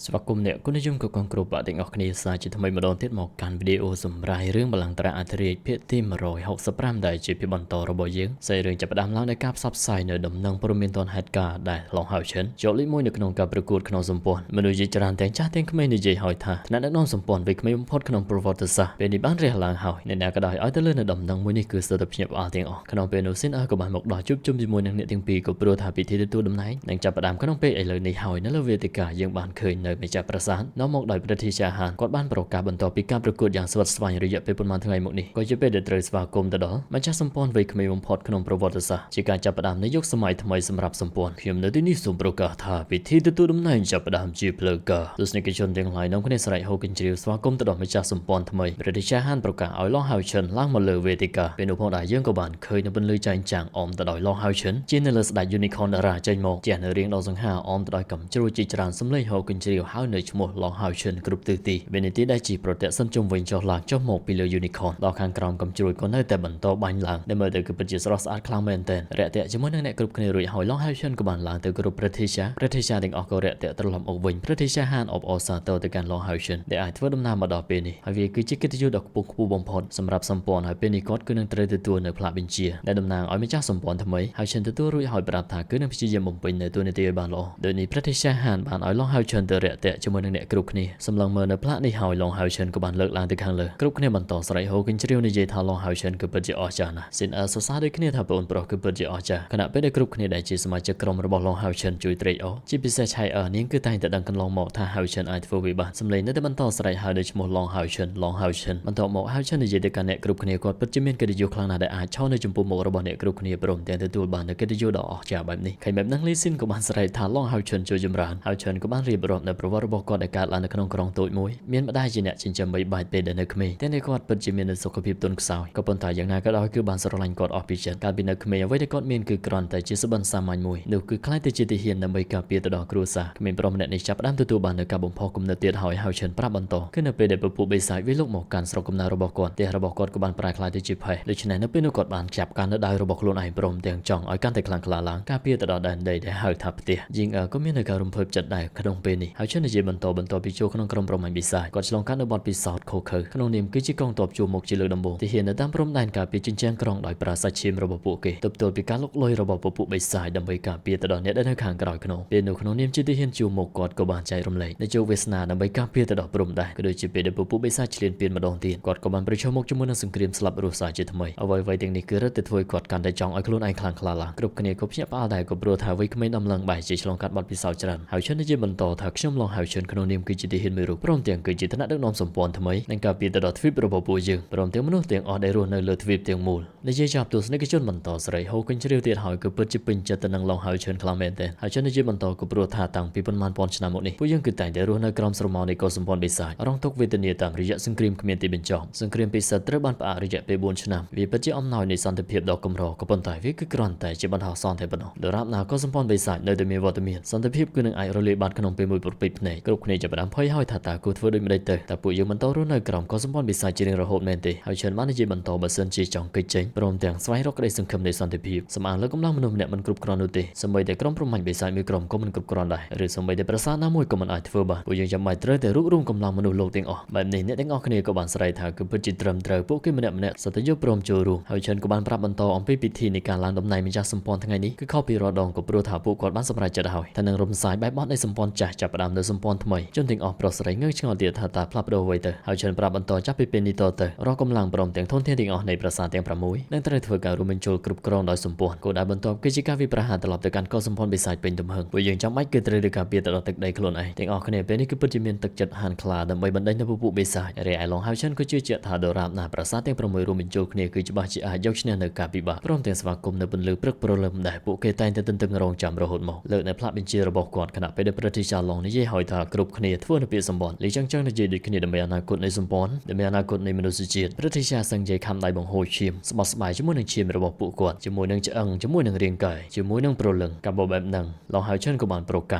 ស្វាគមន៍អ្នកគុណនិយមក៏កងគ្រប់បាក់ទាំងអស់គ្នាសាជាថ្មីម្ដងទៀតមកកាន់វីដេអូសម្រាយរឿងបល័ង្កត្រាអធិរាជភាគទី165ដែលជាភាគបន្តរបស់យើងសាច់រឿងចាប់ផ្ដើមឡើងដោយការផ្សព្វផ្សាយនៅដំណឹងព្រមានទាន់ហេតុការណ៍ដែលឡងហៅឈិនចូលលេខ1នៅក្នុងការប្រកួតក្នុងសម្ព័ន្ធមនុស្សជាច្រើនទាំងចាស់ទាំងក្មេងនិយាយហើយថាថ្នាក់ដឹកនាំសម្ព័ន្ធវ័យក្មេងបំផុតក្នុងប្រវត្តិសាស្ត្រពេលនេះបានរះឡើងហើយអ្នកណាក៏ដោយឲ្យទៅលើនៅដំណឹងមួយនេះគឺស្ទើរតែភ្ញាក់ផ្អើលទាំងអស់ក្នុងពេលនោះស៊ីនអើក៏បានមកដល់ជួបជុំជាមួយនឹងអ្នកទាំងពីរក៏ព្រោះថាពិធីទទួលតំណែងនឹងចាប់ផ្ដើមក្នុងពេលឥឡូវនេះហើយនៅលើវេទិកាយើងបានឃើញនៅម្ចាស់ប្រាសាទនាំមកដោយព្រះធីជាហានគាត់បានប្រកាសបន្តពីការប្រកួតយ៉ាងស្វិតស្វាញរយៈពេលប៉ុន្មានថ្ងៃមកនេះក៏ជាពេលដែលត្រូវស្វាគមន៍ទៅដល់ម្ចាស់សម្ព័ន្ធវ័យក្មេងបំផុតក្នុងប្រវត្តិសាស្ត្រជាការចាប់ផ្ដើមនៃយុគសម័យថ្មីសម្រាប់សម្ព័ន្ធខ្ញុំនៅទីនេះសូមប្រកាសថាពិធីទទួលតំណែងចាប់ផ្ដើមជាផ្លូវការទស្សនិកជនទាំងឡាយនាំគ្នាស្រែកហូរកញ្ជ្រៀវស្វាគមន៍ទៅដល់ម្ចាស់សម្ព័ន្ធថ្មីព្រះធីជាហានប្រកាសឲ្យឡងហៅឈិនឡើងមកលើវេទិកាពេលនោះផងដែរយើងក៏បានឃើញនៅពន្លឺចែងចាំងអមទៅដោយឡងហៅឈិនជានៅលើស្ដេច Unicorn តារាចេញមកជះនៅរៀងដ៏សង្ហាអមទៅដោយកំជ្រួចជាច្រើនសម្លេងហូរកញ្ជ្រៀវហើយនៅឈ្មោះឡងហៅឈិនគ្រប់ទិសទីវេនីទីដែលជាប្រតិសិនជុំវិញចុះឡើងចុះមកពីលើ Unicorn ដល់ខាងក្រោមកំជ្រួចក៏នៅតែបន្តបាញ់ឡើងដែលមើលទៅគឺពិតជាស្រស់ស្អាតខ្លាំងមែនទែនរាក់ទាក់ជាមួយនឹងអ្នកគ្រប់គ្នារួចហើយឡងហៅឈិនក៏បានឡើងទៅគោរពព្រះធីសាព្រះធីសាទាំងអស់ក៏រាក់ទាក់ត្រឡប់មកវិញព្រះធីសាហានអបអរសាទរទៅកាន់ឡងហៅឈិនដែលអាចធ្វើដំណើរមកដល់ពេលនេះហើយវាគឺជាកិត្តិយសដ៏ខ្ពង់ខ្ពស់បំផុតសម្រាប់សម្ព័ន្ធហើយពេលនេះគាត់គឺនឹងត្រូវទទួលនៅផ្លាកបញ្ជាដែលតំណាងឲ្យម្ចាស់សម្ព័ន្ធថ្មីហើយឈិនទទួលរួចហើយប្រាប់ថាគឺនឹងព្យាយាមបំពេញនៅតួនាទីឲ្យបានល្អដោយនេះព្រះធីសាហានបានឲ្យឡងហៅឈិនទៅរាក់ទាក់ជាមួយនឹងអ្នកគ្រប់គ្នាសម្លឹងមើលនៅផ្លាកនេះហើយឡងហៅឈិនក៏បានលើកឡើងទៅខាងលើគ្រប់គ្នាបន្តស្រែកហូរកញ្ជ្រៀវនិយាយថាឡងហៅឈិនគឺពិតជាអស្ចារ្យណាស់ស៊ីនអឺសរសើរដូចគ្នាថាប្អូនប្រុសគឺពិតជាអស្ចារ្យខណៈពេលដែលគ្រប់គ្នាដែលជាសមាជិកក្រុមរបស់ឡងហៅឈិនជួយត្រេកអរជាពិសេសឆៃអឺនាងគឺតែងតែដឹងកន្លងមកថាហៅឈិនអាចធ្វើវាបានសម្លេងនៅតែបន្តស្រែកហៅដោយឈ្មោះឡងហៅឈិនឡងហៅឈិនបន្ទាប់មកហៅឈិននិយាយទៅកាន់អ្នកគ្រប់គ្នាគាត់ពិតជាមានកិត្តិយសខ្លាំងណាស់ដែលអាចឈរនៅចំពោះមុខរបស់អ្នកគ្រប់គ្នាព្រមទាំងទទួលបាននូវកិត្តិយសដ៏អស្ចារ្យបែបនេះឃើញបែបហ្នឹងលីស៊ីនក៏បានស្រែកថាឡងហៅឈិនជួយចម្រើនហៅឈិនក៏បានរៀបរាប់នៅប្រវត្តិរបស់គាត់ដែលកើតឡើងនៅក្នុងក្រុងតូចមួយមានម្ដាយជាអ្នកចិញ្ចឹមបីបាច់ពេលដែលនៅក្មេងតែនេះគាត់ពិតជាមាននូវសុខភាពទន់ខ្សោយក៏ប៉ុន្តែយ៉ាងណាក៏ដោយគឺបានស្រឡាញ់គាត់អស់ពីចិត្តកាលពីនៅក្មេងអ្វីដែលគាត់មានគឺគ្រាន់តែជាសុបិនសាមញ្ញមួយនោះគឺក្លាយទៅជាទាហានដើម្បីការពារទៅដល់គ្រួសារក្មេងប្រុសម្នាក់នេះចាប់ផ្ដើមទទួលបាននូវការបំផុសគំនិតទៀតហើយហៅឈិនប្រាប់បន្តគឺនៅពេលដែលពពួកបិសាចវាលុកមកកាន់ស្រុកកំណើតរបស់គាត់ផ្ទះរបស់គាត់ក៏បានប្រែក្លាយទៅជាផេះដូច្នេះនៅពេលនោះគាត់បានចាប់កាន់នៅដៃរបស់ខ្លួនឯងព្រមទាំងចង់ឲ្យកាន់តែខ្លាំងក្លាឡើងការពារទៅដល់ដែនដីដែលហៅថាផ្ទះយីងអឺក៏មាននៅការរំភើបចិត្តដែរក្នុងពេលនេះហើយឈិននិយាយបន្តបន្តពីចូលក្នុងក្រុមប្រមាញ់បិសាចគាត់ឆ្លងកាត់នៅបទពិសោធន៍ខុសខើក្នុងនាមគឺជាកងទ័ពជួរមុខជាលើកដំបូងទាហាននៅតាមព្រំដែនការពារជញ្ជាំងក្រុងដោយប្រើសាច់ឈាមរបស់ពួកគេទប់ទល់ពីការលុកលុយរបស់ពពួកបិសាចដើម្បីការពារទៅដល់អ្នកដែលនៅខាងក្រោយខ្នងពេលនោះក្នុងនាមជាទាហានជួរមុខគាត់ក៏បានចែករំលែកនៅជោគវាសនាដើម្បីការពារទៅដល់ព្រំដែនក៏ដូចជាពេលដែលពពួកបិសាចឈ្លានពានម្ដងទៀតគាត់ក៏បានប្រឈមមុខជាមួយនឹងសង្គ្រាមស្លាប់រស់សាជាថ្មីអ្វីៗទាំងនេះគឺរឹតតែធ្វើឲ្យគាត់កាន់តែចង់ឲ្យខ្លួនឯងខ្លាំងក្លាឡើងគ្រប់គ្នាក៏ភ្ញាក់ផ្អើលដែរក៏ព្រោះថាវ័យក្មេងដំឡើងបែរជាឆ្លងកាត់បទពិសោធន៍ច្រើនហើយឈិននិយាយបន្តថាខ្ញុំឡងហៅឈិនក្នុងនាមគឺជាទាហានមួយរូបព្រមទាំងគឺជាថ្នាក់ដឹកនាំសម្ព័ន្ធថ្មីនិងការពារទៅដល់ទ្វីបរបស់ពួកយើងព្រមទាំងមនុស្សទាំងអស់ដែលរស់នៅលើទ្វីបទាំងមូលនិយាយចាប់ទស្សនិកជនបន្តស្រីហូរកញ្ជ្រៀវទៀតហើយគឺពិតជាពេញចិត្តទៅនឹងឡងហៅឈិនខ្លាំងមែនទែនហើយឈិននិយាយបន្តក៏ព្រោះថាតាំងពីប៉ុន្មានពាន់ឆ្នាំមកនេះពួកយើងគឺតែងតែរស់នៅក្រោមស្រមោលនៃកុលសម្ព័ន្ធបិសាចរងទុក្ខវេទនាតាមរយៈសង្គ្រាមគ្មានទីបញ្ចប់សង្គ្រាមពិសិដ្ឋត្រូវបានផ្អាករយៈពេល4ឆ្នាំវាពិតជាអំណោយនៃសន្តិភាពដ៏កម្រក៏ប៉ុន្តែវាគឺគ្រាន់តែជាបណ្ដោះអាសន្នតែប៉ុណ្ណោះដរាបណាកុលសម្ព័ន្ធបិសាចនៅតែមានវត្តមានសន្តិភាពគឺនឹងអាចរលាយបាត់ក្នុងពេលមួយប្រពេចភ្នែកគ្រប់គ្នាចាប់ផ្ដើមភ័យហើយថាតើគួរធ្វើដូចម្តេចទៅតើពួកយើងបន្តរស់នៅក្រោមកុលសម្ព័ន្ធបិសាចជារៀងរហូតមែនទេហើយឈិនបាននិយាយបន្តបើសិនជាចង់គេចចេញព្រមទាំងស្វែងរកក្តីសង្ឃឹមនៃសន្តិភាពសម្អាងលើកម្លាំងមនុស្សម្នាក់មិនគ្រប់គ្រាន់នោះទេសូម្បីតែក្រុមប្រមាញ់បិសាចមួយក្រុមក៏មិនគ្រប់គ្រាន់ដែរឬសូម្បីតែប្រាសាទណាមួយក៏មិនអាចធ្វើបានពួកយើងចាំបាច់ត្រូវតែរួបរួមកម្លាំងមនុស្សលោកទាំងអស់បែបនេះអ្នកទាំងអស់គ្នាក៏បានស្រែកថាគឺពិតជាត្រឹមត្រូវពួកគេម្នាក់ម្នាក់សុទ្ធតែយល់ព្រមចូលរួមហើយឈិនក៏បានប្រាប់បន្តអំពីពិធីនៃការឡើងតំណែងម្ចាស់សម្ព័ន្ធថ្ងៃនេះគឺខុសពីរាល់ដងក៏ព្រោះថាពួកគាត់បានសម្រេចចិត្តហើយថានឹងរំសាយបែបបទនៃសម្ព័ន្ធចាស់ចាប់ផ្ដើមនៅសម្ព័ន្ធថ្មីជនទាំងអស់ប្រុសស្រីងើឆ្ងល់ទៀតថាតើផ្លាស់ប្ដូរអ្វីទៅហើយឈិនប្រាប់បន្តចាប់ពីពេលនេះតទៅរកកម្លាំងព្រមទាំងធនធានទាំងអស់នៃប្រាសាទទាំង6នឹងត្រូវធ្វើការរួមបញ្ចូលគ្រប់គ្រងដោយសម្ព័ន្ធគោលដៅបន្ទាប់គឺជាការវិប្រហារត្រឡប់ទៅកាន់កុលសម្ព័ន្ធបិសាចពេញទំហឹងពួកយើងចាំបាច់គឺត្រូវការពារទៅដល់ទឹកដីខ្លួនឯងទាំងអស់គ្នាពេលនេះគឺពិតជាមានទឹកចិត្តហានខ្លាដើម្បីបណ្ដេញនៅពពួកបិសាចរីឯឡងហៅឈិនក៏ជឿជាក់ថាដរាបណាប្រាសាទទាំង6រួមបញ្ចូលគ្នាគឺច្បាស់ជាអាចយកឈ្នះនៅការពិបាកព្រមទាំងស្វាគមន៍នៅពន្លឺព្រឹកព្រលឹមដែលពួកគេតែងតែទន្ទឹងរង់ចាំរហូតមកលើកនៅផ្លាកបញ្ជារបស់គាត់ខណៈពេលដែលព្រះធីសាឡងនិយាយហើយថាគ្រប់គ្នាធ្វើនៅពាក្យសម្ព័ន្ធលីចឹងចឹងនិយាយដូចគ្នាដើម្បីអនាគតនៃសម្ព័ន្ធដើម្បីអនាគតនៃមនុស្សជាតិព្រះធីសាសឹងនិយាយខំដៃបង្ហូរឈាមស្បោះស្បាយជាមួយនឹងឈាមរបស់ពួកគាត់ជាមួយនឹងឆ្អឹងជាមួយនឹងរាងកាយជាមួយនឹងព្រលឹងការបបែបហ្នឹងឡងហៅឈិនក៏បានប្រកា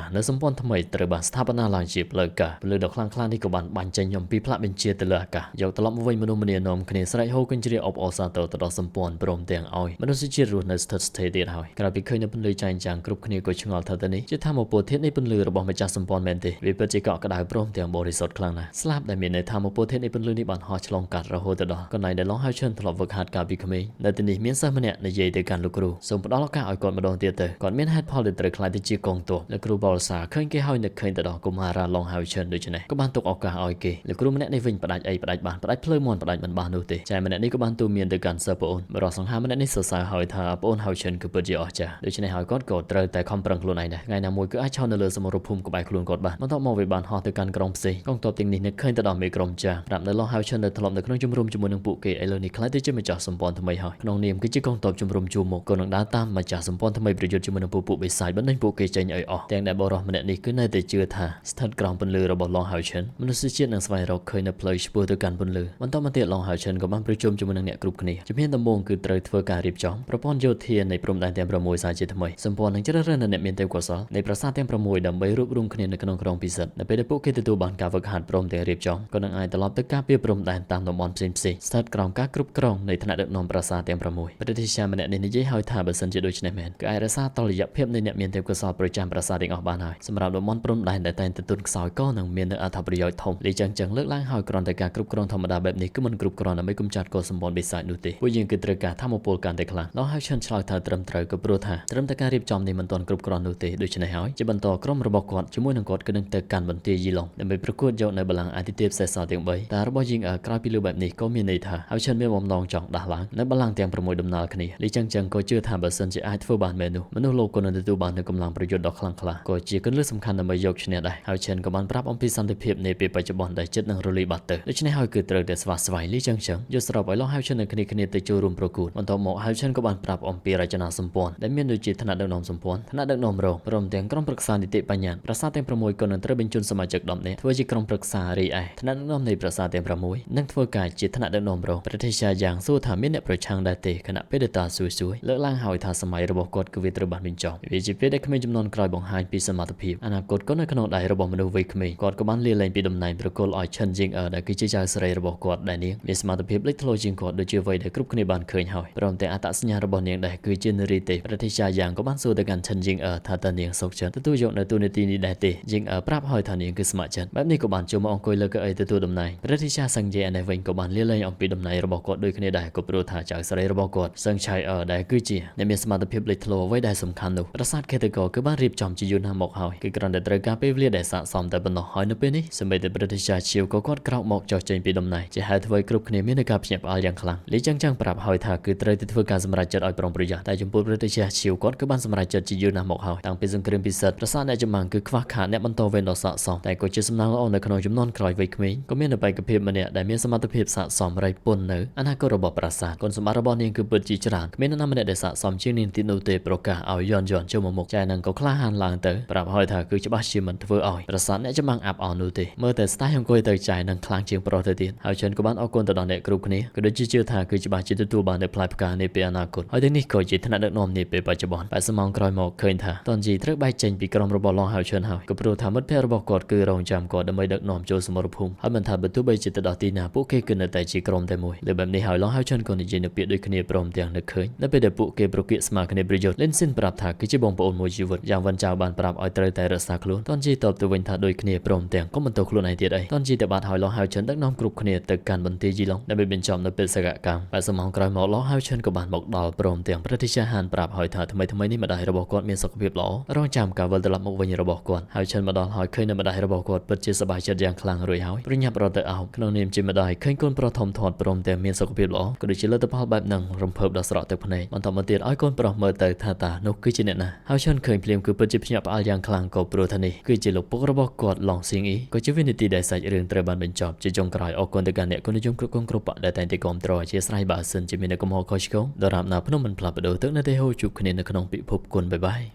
សនៅសម្ព័ន្ធថ្មីត្រូវបានស្ថាបនាឡើងជាផ្លូវការពលឺដ៏ខ្លាំងក្លានេះក៏បានបាញ់ចេញអំពីផ្លាកបញ្ជាទៅលើអាកាសយកត្រឡប់មកវិញមនុស្សម្នានាំគ្នាស្រែកហូរកញ្ជ្រៀវអបអរសាទរទៅដល់សម្ព័ន្ធព្រមទាំងឲ្យមនុស្សជាតិរស់នៅស្ថិតស្ថេរទៀតហើយក្រោយពីឃើញនៅពន្លឺចែងចាំងគ្រប់គ្នាក៏ឆ្ងល់ថាទៅនេះជាធម្មពលធាតុនៃពន្លឺរបស់ម្ចាស់សម្ព័ន្ធមែន មែនទេវាពិតជាកក់ក្ដៅព្រមទាំងបរិសុទ្ធខ្លាំងណាស់ស្លាប់ដែលមានន័យថាមពលធាតុនៃពន្លឺនេះបានហោះឆ្លងកាត់រហូតទៅដល់កន្លែងដែលឡងហៅឈិនធ្លាប់វឹកហាត់កាលពីក្មេងនៅទីនេះមានសិស្សម្នាក់និយាយទៅកាន់លោកគ្រូសូមផ្ដល់ឱកាសឲ្យគាត់ម្ដងទៀតទៅគាត់មានហេតុផលដែលត្រូវក្លាយទៅជាកងទ័ពលោកគ្រូបលសាឃើញគេហើយនឹកឃើញទៅដល់កុមារាឡងហៅឈិនដូច្នេះក៏បានទុកឱកាសឲ្យគេលោកគ្រូម្នាក់នេះវិញផ្ដាច់អីផ្ដាច់បានផ្ដាច់ភ្លើមន់ផ្ដាច់មិនបាននោះទេចែម្នាក់នេះក៏បានទូមានទៅកាន់សិស្សប្អូនបរោះសង្ហាម្នាក់នេះសរសើរហើយថាប្អូនហៅឈិនគឺពិតជាអស្ចារ្យដូច្នេះហើយគាត់ក៏ត្រូវតែខំប្រឹងខ្លួនឯងដែរថ្ងៃណាមួយគឺអាចឈរនៅលើសមរភូមិក្បែរខ្លួនគាត់បានបន្ទាប់មកវាបានហោះទៅកាន់ក្រុងផ្សេងកងទ័ពទាំងនេះនឹកឃើញទៅដល់មេក្រុមចាស់ប្រាប់នៅឡោះហៅឈិនដែលធ្លាប់នៅក្នុងជំរំជាមួយនឹងពួកគេឥឡូវនេះក្លាយទៅជាម្ចាស់សម្ព័ន្ធថ្មីហើយក្នុងនាមគឺជាកងទ័ពជំរំជួរមុខក៏នឹងដើរតាមម្ចាស់សម្ព័ន្ធថ្មីប្រយុទ្ធជាមួយនឹងពួកបិសាចបណ្ដេញពួកគេចេញឲ្យអស់ទាំងដែលបរិសម្នាក់នេះគឺនៅតែជឿថាស្ថិតក្រោមពន្លឺរបស់ឡងហៅឈិនមនុស្សជាតិនឹងស្វែងរកឃើញនៅផ្លូវឆ្ពោះទៅកាន់ពន្លឺបន្តមកទៀតឡងហៅឈិនក៏បានប្រជុំជាមួយនឹងអ្នកគ្រប់គ្នាជំហានដំបូងគឺត្រូវធ្វើការរៀបចំប្រព័ន្ធយោធានៃព្រំដែនទាំង6សារជាថ្មីសម្ព័ន្ធនឹងជ្រើសរើសនៅអ្នកមានទេពកោសល្យនៃប្រាសាទទាំង6ដើម្បីរួបរวมគ្នានៅក្នុងក្រុងពិសិដ្ឋនៅពេលដែលពួកគេទទួលបានការវឹកហាត់ព្រមទាំងរៀបចំក៏នឹងអាចត្រឡប់ទៅការពារព្រំដែនតាមតំបន់ផ្សេងៗស្ថិតក្រោមការគ្រប់គ្រងនៃថ្នាក់ដឹកនាំប្រាសាទទាំង6ប្រទេសម្នាក់នេះនិយាយហើយថាបើសិនជាដូច្នេះមែនគឺអាចរក្សាតុល្យភាពនៃអ្នកមានទេពកោសល្យប្រចាំប្រាសាទទាំងអស់បានហើយសម្រាប់តំបន់ព្រំដែនដែលតែងទទួលខ្សោយក៏នឹងមាននៅអត្ថប្រយោជន៍ធំលីចឹងចឹងលើកឡើងហើយគ្រាន់តែការគ្រប់គ្រងធម្មតាបែបនេះគឺមិនគ្រប់គ្រាន់ដើម្បីកម្ចាត់កុលសម្ព័ន្ធបិសាចនោះទេពួកយើងគឺត្រូវការធម្មពលកាន់តែខ្លាំងដល់ហើយឈិនឆ្លើយថាត្រឹមត្រូវក៏ព្រោះថាត្រឹមតែការរៀបចំនេះមិនទាន់គ្រប់គ្រាន់នោះទេដូច្នេះហើយជាបន្តក្រុមរបស់គាត់ជាមួយនឹងគាត់គឺនឹងទៅកាន់បន្ទាយយីឡុងដើម្បីប្រកួតយកនៅបល្ល័ង្កអាទិទេពសេសសល់ទាំង3តារបស់យីងអើក្រោយពីលើបែបនេះក៏មានន័យថាហើយឈិនមានបំណងចង់ដាស់ឡើងនៅបល្ល័ង្កទាំង6ដំណើរគ្នាលីចឹងចឹងក៏ជឿថាបើសិនជាអាចធ្វើបានមែននោះមនុស្សលោកក៏នឹងទទួលបាននូវកម្លាំងប្រយុទ្ធដ៏ខ្លាំងក្លាក៏ជាគន្លឹះសំខាន់ដើម្បីយកឈ្នះដែរហើយឈិនក៏បានប្រាប់អំពីសន្តិភាពនៃពេលបច្ចុប្បន្នដែលចិត្តនឹងរលាយបាត់ទៅដូច្នេះហើយគឺត្រូវតែស្វាស្វែងលីចឹងចឹងយល់ស្របឲ្យលោកហៅឈិននិងគ្នាគ្នាទៅចូលរួមប្រកួតបន្ទាប់មកហៅឈិនក៏បានប្រាប់អំពីរចនាសម្ព័ន្ធដែលមានដូចជាថ្នាក់ដឹកនាំសម្ព័ន្ធថ្នាក់ដឹកនាំរងព្រមទាំងក្រុមប្រឹក្សានីតិបញ្ញត្តិប្រាសាទទាំង6ក៏នឹងត្រូវបញ្ជូនសមាជិក10នាក់ធ្វើជាក្រុមប្រឹក្សារីឯថ្នាក់ដឹកនាំនៃប្រាសាទទាំង6នឹងធ្វើការជាថ្នាក់ដឹកនាំរងប្រទេសជាយ៉ាងសួរថាមានអ្នកប្រឆាំងដែរទេខណៈពេលដែលតាសួយសួយលើកឡើងហើយថាសម័យរបស់គាត់គឺវាត្រូវបានបញ្ចប់វាជាពេលដែលក្មេងចំនួនក្រោយបង្ហាញពីសមត្ថភាពអនាគតក៏នៅក្នុងដៃរបស់មនុស្សវ័យក្មេងគាត់ក៏បានលាលែងពីតំណែងប្រគល់ឲ្យឈិនជីងអឺដែលគឺជាចៅស្រីរបស់គាត់ដែលនាងមានសមត្ថភាពលេចធ្លោជាងគាត់ដូចជាអ្វីដែលគ្រប់គ្នាបានឃើញហើយព្រមទាំងអត្តសញ្ញាណរបស់នាងដែរគឺជានារីទេប្រទេសជាយ៉ាងក៏បានសួរទៅកាន់ឈិនជីងអឺថាតើនាងសុខចិត្តទទួលយកនៅទូនាទីនេះដែរទេជីងអឺប្រាប់ហើយថានាងគឺស្ម័គ្រចិត្តបែបនេះក៏បានចូលមកអង្គុយលើកៅអីទទួលតំណែងប្រទេសជាសង្យេឯនេះវិញក៏បានលាលែងអំពីតំណែងរបស់គាត់ដូចគ្នាដែរក៏ព្រោះថាចៅស្រីរបស់គាត់សឹងឆៃអឺដែលគឺជាអ្នកមានសមត្ថភាពលេចធ្លោអ្វីដែលសំខាន់នោះប្រាសាទខេតកគឺបានរៀបចំជាយូរណាស់មកហើយគឺគ្រាន់តែត្រូវការពេលវេលាដែលស័ក្តិសមតែប៉ុណ្ណោះហើយនៅពេលនេះសម្បីតែប្រទេសជាជាវក៏គាត់ក្រោកមកចុះចេញពីតំណែងជាហេតុធ្វើឲ្យគ្រប់គ្នាមានការភ្ញាក់ផ្អើលយ៉ាងខ្លាំងលីចឹងចឹងប្រាប់ហើយថាគឺត្រូវតែធ្វើការសម្រេចចិត្តឲ្យប្រុងប្រយ័ត្នតែចំពោះប្រទេសជាជាវគាត់គឺបានសម្រេចចិត្តជាយូរណាស់មកហើយតាំងពីសង្គ្រាមពិសិដ្ឋប្រាសាទអ្នកចម្បាំងគឺខ្វះខាតអ្នកបន្តវេនដ៏ស័ក្តិសមតែក៏ជាសំណាងល្អនៅក្នុងចំនួនក្រោយវ័យក្មេងក៏មាននៅបេក្ខភាពម្នាក់ដែលមានសមត្ថភាពស័ក្តិសមរៃពុននៅអនាគតរបស់ប្រាសាទគុណសម្បត្តិរបស់នាងគឺពិតជាច្រើនគ្មាននរណាម្នាក់ដែលស័ក្តិសមជាងនាងទៀតនោះទេប្រកាសឲ្យយន់យន់ចូលមកមុខចែនឹងក៏ក្លាហានឡើងទៅប្រាប់ហើយថាគឺច្បាស់ជាមិនធ្វើឲ្យប្រាសាទអ្នកចម្បាំងអាប់អោនោះទេមើលតែស្ទាយអង្គុយទៅចែនឹងខ្លាំងជាងប្រុសទៅទៀតហើយចិនក៏បានអរគុណទៅដល់អ្នកគ្រប់គ្នាក៏ដូចជាជឿថាគឺច្បាស់ជាទទួលបាននូវផ្លែផ្កានាពេលអនាគតហើយទាំងនេះក៏ជាថ្នាក់ដឹកនាំនាពេលបច្ចុប្បន្ន80ម៉ោងក្រោយមកឃើញថាតនជីត្រូវបែកចេញពីក្រុមរបស់ឡងហៅឈិនហើយក៏ព្រោះថាមិត្តភ័ក្តិរបស់គាត់គឺរងចាំគាត់ដើម្បីដឹកនាំចូលសមរភូមិហើយមិនថាបើទោះបីជាទៅដល់ទីណាពួកគេគឺនៅតែជាក្រុមតែមួយលើបែបនេះហើយឡងហៅឈិនក៏និយាយនៅពាក្យដូចគ្នាព្រមទាំងនឹកឃើញនៅពេលដែលពួកគេប្រគៀកស្មើគ្នាប្រយុទ្ធលិនស៊ីនប្រាប់ថាគឺជាបងប្អូនមួយជីវិតយ៉ាងវិនចៅបានប្រាប់ឲ្យត្រូវតែរក្សាខ្លួនតនជីតបទៅវិញថាដូចគ្នាព្រមទាំងកុំបន្ទោសខ្លួនឯងទៀតអីតនជីទៅបាត់ហើយឡងហៅឈិនដឹកនាំគ្រប់គ្នាទៅកាន់បន្ទាយយីឡុងដើម្បីបញ្ចប់នៅបេសកកម្ម80ម៉ោងក្រោយមកឡងហៅឈិនក៏បានមកដល់ព្រមទាំងប្រតិជាហានប្រាប់ហើយថាថ្មីថ្មីនេះម្ដាយរបស់គាត់មានសុខភាពល្អរងចាំការវិលត្រឡប់មកវិញរបស់គាត់ហើយឈិនមកដល់ហើយឃើញនៅម្ដាយរបស់គាត់ពិតជាសប្បាយចិត្តយ៉ាងខ្លាំងរួចហើយប្រញាប់រត់ទៅអោបក្នុងនាមជាម្ដាយឃើញកូនប្រុសធំធាត់ព្រមទាំងមានសុខភាពល្អក៏ដូចជាលទ្ធផលបែបហ្នឹងរំភើបដល់ស្រក់ទឹកភ្នែកបន្តមកទៀតឲ្យកូនប្រុសមើលទៅថាតានោះគឺជាអ្នកណាហើយឈិនឃើញភ្លាមគឺពិតជាភ្ញាក់ផ្អើលយ៉ាងខ្លាំងក៏ព្រោះថានេះគឺជាលោកពុករបស់គាត់ឡងសៀងអ៊ីក៏ជាវិនាទីដែលសាច់រឿងត្រូវបានបញ្ចប់ជាចុងក្រោយអរគុណទៅកាន់អ្នកគុណនិយមគ្រប់គងគ្រប់បដែលតែងតែគាំទ្រអធិស្ឋានបើសិនជាមានកំហុសខុសឆ្គងដរាបណាភ្នំមិនផ្លាស់ប្ដូរទឹកនៅទេហូរជួបគ្នានៅក្នុងពិភពគុណបាយបាយ។